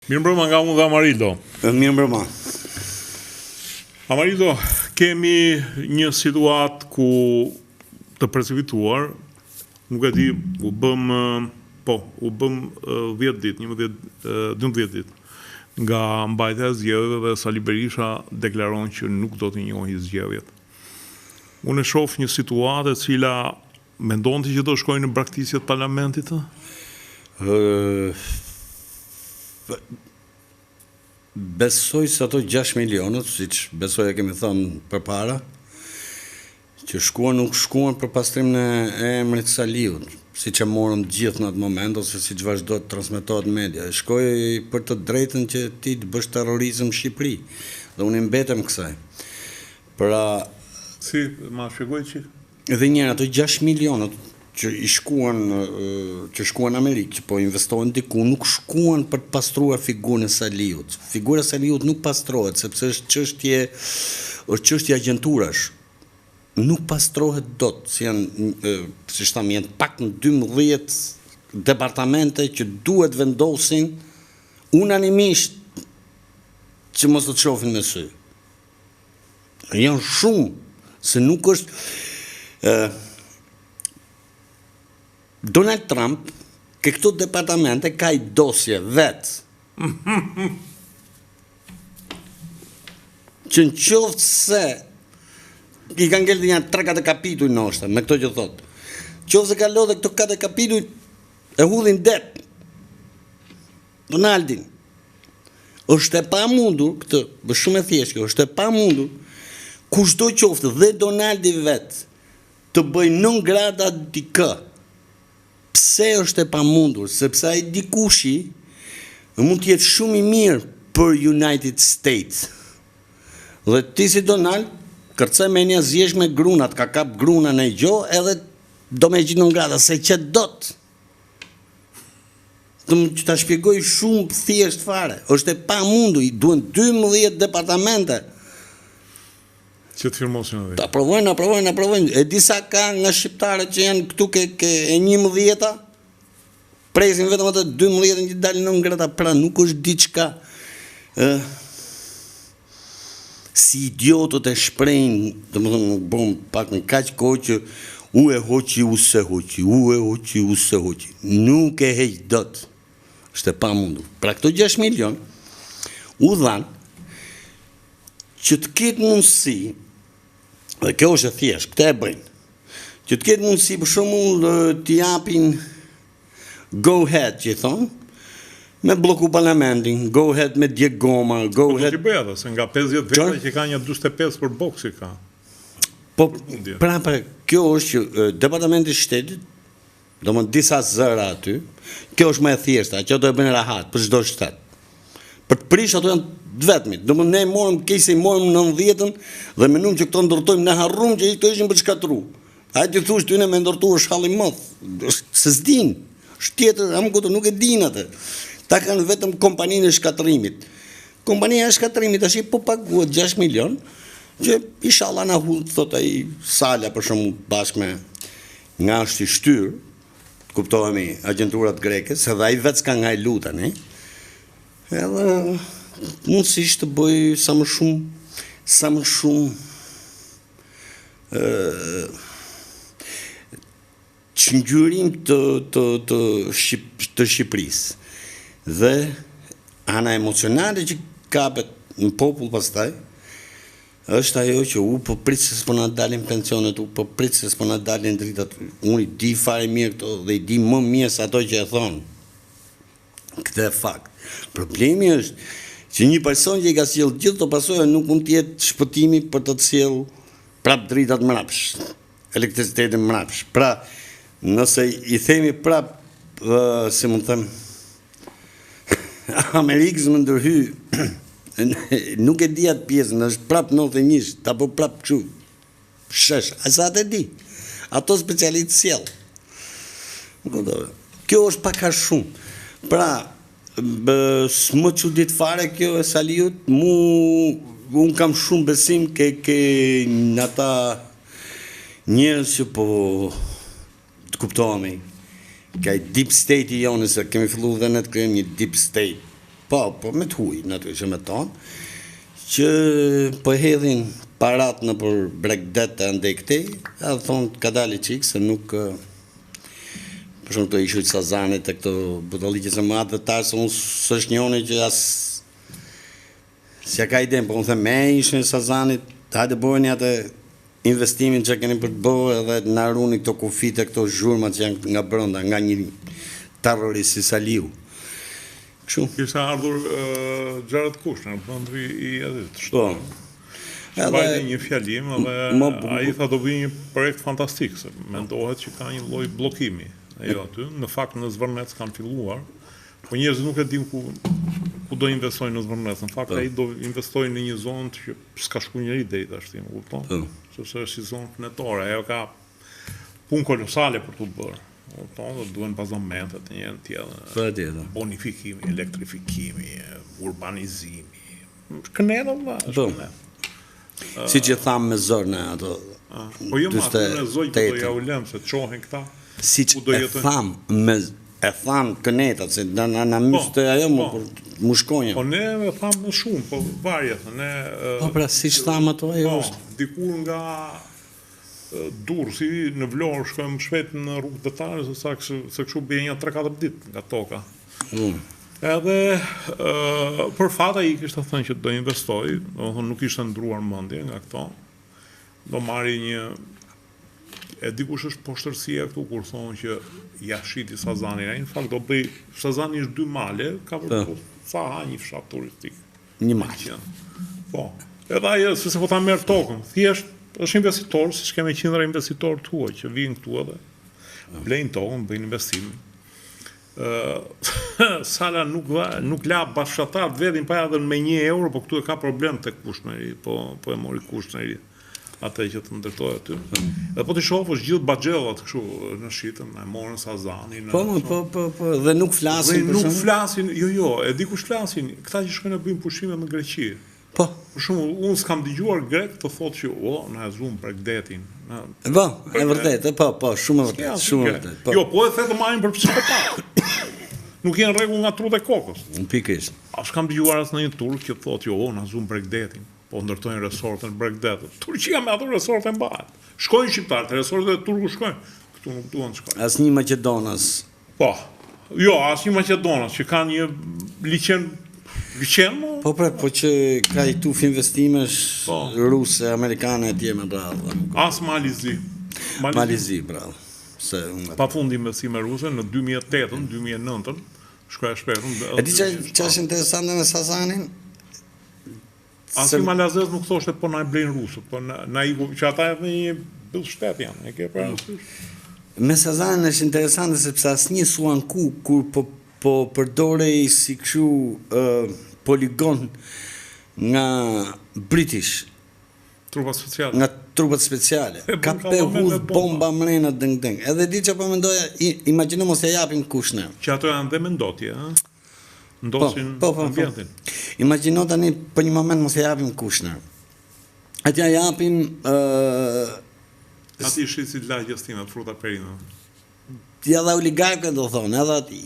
Mirëmbrëma nga unë dhe Amarildo. Mirëmbrëma. Amarildo, kemi një situatë ku të precipituar, nuk e di, u bëmë, po, u bëmë 10 ditë, 11, 12 ditë nga mbajtja e zgjedhjeve dhe Sali Berisha deklaron që nuk do t'i njohë zgjedhjet. Unë e shoh një situatë e cila Mendon ti që do shkojë në braktisje të parlamentit? Besoj se ato 6 milionët, siç besoj e kemi thënë përpara, që shkuan nuk shkuan për pastrimin e emrit Saliut, siç e morëm të gjithë në atë moment ose siç vazhdo të transmetohet në media. Shkoi për të drejtën që ti të bësh terrorizëm në Shqipëri. Dhe unë i mbetem kësaj. Pra, Si, ma shpjego çik? Edhe një herë ato 6 milionët që i shkuan që shkuan në Amerikë, që po investohen diku, nuk shkuan për të pastruar figurën e Saliut. Figura e Saliut nuk pastrohet sepse është çështje është çështje agjenturash. Nuk pastrohet dot, si janë siç thamë, janë pak në 12 departamente që duhet vendosin unanimisht që mos të të shohin me sy. Janë shumë, se nuk është... Donald Trump, ke këto departamente, ka i dosje vetë. Që në qoftë se i ka ngelë një 3-4 kapituj ndoshta, me këto që thotë. Qoftë se kalo dhe këto 4 kapituj e hudhin det. Donaldin. Është e pamundur këtë, është shumë e thjeshtë kjo, është e pamundur kushdo qoftë dhe Donaldi vetë të bëjë non grata dikë. Pse është e pamundur? Sepse ai dikushi mund të jetë shumë i mirë për United States. Dhe ti si Donald, kërce menja zihesh me grunat, ka kap gruna në gjo, edhe do me gjithë non grata, s'e qet dot. Të më që ta shpjegoj shumë thjesht fare, është e pamundur, i duhen 12 departamente. Që të firmosin edhe. Ta aprovojnë, aprovojnë, aprovojnë. E disa ka nga shqiptarët që janë këtu ke, ke e 11-ta, presin vetëm atë 12-ën që dalin non grata, pra nuk është diçka ë si idiotët e shprehin, domethënë nuk bën pak në kaq kohë që u e hoqi, u s'e hoqi, u e hoqi, u s'e hoqi. Nuk e heq dot. Është e pamundur. Pra këto 6 milion u dhanë që të ketë mundësi, dhe kjo është e thjeshtë, këtë e bëjnë, që të ketë mundësi për shembull të japin Go ahead që i thonë, me blloku parlamentin, go ahead me djeg goma, go po ahead... Po do t'i bëj ato, se nga 50 veta që ka një 45 për boksi ka. Po, pra, pra, kjo është që Departamenti i Shtetit, domethënë disa zëra aty, kjo është më e thjeshta, që ato e bëjnë rahat për çdo shtet. Për të prish ato janë të vetmit. Domethënë ne morëm keq se i morëm 90-ën dhe menduam që këto ndërtojmë, ne harrum që këto ishin për të shkatërru. Ai ti thush ty ne me ndërtu është halli i madh, se s'din. Është tjetër, am kupton, nuk e din atë. Ta kanë vetëm kompaninë e shkatërrimit. Kompania e shkatërrimit tash po paguhet 6 milion, që inshallah na hudh thot ai Sala për shembull bashkë me nga është i shtyrë, kuptohemi agjenturat greke, se dhe ai vetë s'ka nga e lu tani. Edhe mundësisht të bëj sa më shumë, sa më shumë çngjyrim të të të Shqip, të Shqipërisë. Dhe ana emocionale që kapet në popull pastaj është ajo që u po prit se s'po na dalin pensionet, u po prit se s'po na dalin dritat. Unë i di fare mirë këto dhe i di më mirë se ato që e thonë. Këtë fakt. Problemi është që një person që i ka sjellë gjithë këto pasoja nuk mund të jetë shpëtimi për të të sjellë prap dritat mrapsh, elektricitetin mrapsh. Pra, nëse i themi prap, si mund të them, Amerikës me ndërhy, nuk e di atë pjesën, është prap 91, ta po prap kështu, Shesh, a sa atë e di? Ato specialistë sjell. Kjo është pak a shumë. Pra, s'më çudit fare kjo e Saliut, mu unë kam shumë besim ke ke në ata njerëz që po të kuptohemi. Ka i deep state i jonë, se kemi fillu dhe ne të krijojmë një deep state. Po, po me të huaj, natyrisht me tonë, që po hedhin parat nëpër bregdet e andej këtej, edhe thonë kadale çik se nuk për shembull këto ishujt Sazanit e këto budalliqe se më atdhetar se unë s'është njoni që as s'ja ka idenë, po unë them me ishuj Sazanit, hajde bëjeni atë investimin që keni për të bërë edhe na runi këto kufijtë e këto zhurmat që janë nga brenda, nga një terrorist si Saliu. Kështu. Kishte ardhur uh, Jared Kushner, dhëndri i Edit. Po. Edhe mbajti një fjalim edhe ai tha do bëjë një projekt fantastik, se mendohet që ka një lloj bllokimi. Ajo aty, në fakt në Zvërnec kanë filluar, po njerëzit nuk e dinë ku ku do investojnë në Zvërnec. Në fakt po. ai do investojë në një zonë që s'ka shku njeri deri tashti, më kupton? Po. Sepse është si zonë kënetore, ajo ka punë kolosale për t'u bërë. Më kupton, dhe duhen bazamente të një tjetër. Patjetër. Bonifikimi, elektrifikimi, urbanizimi. Kënetë, vëlla, është po. kënetë. Siç e thamë me zor në ato. Po jo, ma, aty në zor do ja u lëm se çohen këta. Siç e thamë me e thamë kënetat se na na na po, myste ajo më po. për mushkonja. Po ne e thamë më shumë, po varje, ne Po pra siç thamë ato ajo po, është. Dikur nga Durrësi në Vlorë shkojmë më shpejt në rrugë detare se sa kështu, se kështu bie nja 3-4 ditë nga toka. Mm. Edhe për fat ai kishte thënë që do investoj, domethënë nuk ishte ndruar mendje nga këto. Do marri një e di kush është poshtërsia këtu kur thonë që ja shiti Sazanin, ai në fakt do bëj Sazani është dy male, ka për po. sa ha një fshat turistik. Një mal. Po. Edhe ai se se po ta merr tokën, thjesht është investitor, siç kemi qindra investitorë të huaj që vijnë këtu edhe blejnë tokën, bëjnë investim. Ë Sala nuk dha, nuk la bashkëfshatar të vetin pa ja dhënë me 1 euro, po këtu e ka problem te Kushneri, po po e mori Kushneri atë që të ndërtojë aty. Dhe po t'i shohësh gjithë baxhellat kështu në shitën, e morën Sazanin. Po, po, po, po, dhe nuk flasin për shembull. Nuk flasin, jo, jo, e di kush flasin, këta që shkojnë e bëjnë pushime në Greqi. Po. Për shembull, unë s'kam dëgjuar grek të thotë që, o, na e zunë bregdetin. Na... Po, e vërtetë, po, po, shumë e vërtetë, shumë e vërtetë. Po. Jo, po e the të marrin për psikopat. Nuk janë rregull nga trutë e kokës. Pikërisht. A s'kam dëgjuar as ndonjë turk që thotë, jo, o, na zunë bregdetin. Po ndërtojnë resorte në bregdet. Turqia me ato resorte mbahet. Shkojnë shqiptarët, resortet e turku shkojnë. Këtu nuk duan të shkojnë. Asnjë maqedonas. Po. Jo, asnjë maqedonas që ka një liqen liqen mo? Po pra, po që ka i tufë investimesh po. ruse, amerikane e tjerë me radhë. As Mali i Zi. Mali i Zi, bravo. Se pa fund investime ruse në 2008-ën, 2009-ën, shkoja shpesh. E di çfarë është interesante me Sazanin? Asnjë malazez nuk thoshte po na e blejnë rusët, po na, na iku, që ata edhe një byll shtet janë, e ke parasysh? Me Sazanin është interesante sepse asnjë s'u anku kur po po përdorej si kështu ë poligon nga British. Trupat speciale. Nga trupat speciale. Ka pe hudh bomba mrena dëng dëng. Edhe di çfarë po mendoja, imagjino mos ja japim Kushner. Që ato janë dhe me ndotje, ëh? Ndotin po, po, po, po. ambientin. Imagjino tani për një moment mos ja japim Kushner. A t'ja japim ë uh, Atij shitësit lagjes time, fruta perime. Ja dhe oligarkëve do thonë, edhe atij.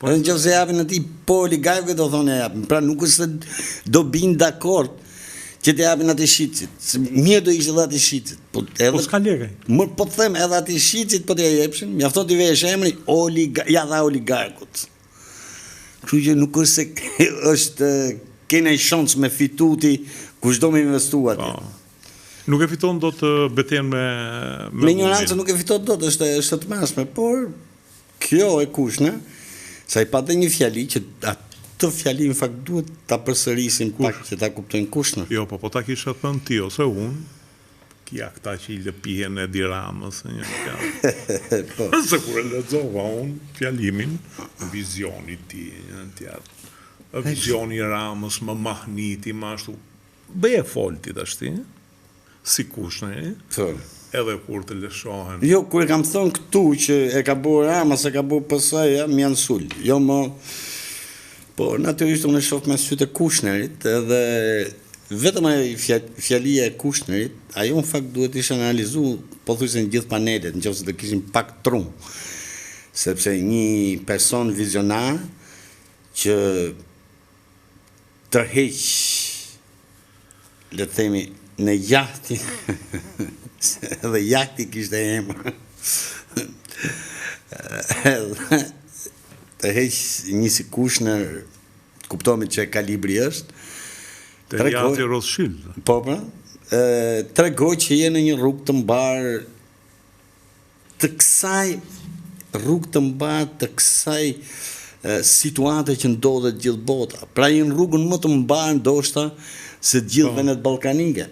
Po, edhe në qoftë se japin atij, po oligarkëve do thonë ja japin. Pra nuk është se do binë dakord që t'ja japin atij shitësit. Se mirë do ishte edhe atij shitësit. Po edhe Po s'ka lekë. Më po të them edhe atij shitësit po t'ja jepshin, mjafton t'i vesh emri oliga, ja dha oligarkut. Kështu që nuk është se është ke ndonjë shans me fitu ti kushdo me investu atje. Po. Nuk e fiton dot betejën me me, me injorancën nuk e fiton dot, është është e tmerrshme, por kjo e Kushner, sa i pate një fjali që atë fjali në fakt duhet ta përsërisim pak që ta kuptojnë Kushner. Jo, po po ta kishe thënë ti ose unë, Ja këta që i lëpihen Edi Ramës e një fjalë. Po. Se kur e lexova unë fjalimin, vizioni i tij, një tjetër. Vizioni i Ramës më mahniti, më ashtu. Bëje fol ti tashti, si Kushneri. Po. Edhe kur të lëshohen. Jo, kur e kam thënë këtu që e ka bërë Rama, se ka bërë PS-ja, më janë sul. Jo më Po, natyrisht unë e shoh me sytë e Kushnerit edhe Vetëm ajo fjalia e Kushnerit, ajo në fakt duhet të ishte analizu pothuajse në gjithë panelet, në qoftë se do kishim pak tru. Sepse një person vizionar që Tërheq, le të themi, në jahtin, se edhe jahti kishte emër. Edhe tërheq një si Kushner, kuptohemi që kalibri është. Te jahti Rothschild. Po, pra, tregoj që je në një rrugë të mbarë të kësaj rrugë të mbarë të kësaj situate që ndodhet gjithë bota. Pra je në rrugën më të mbarë ndoshta se gjithë vendet ballkanike.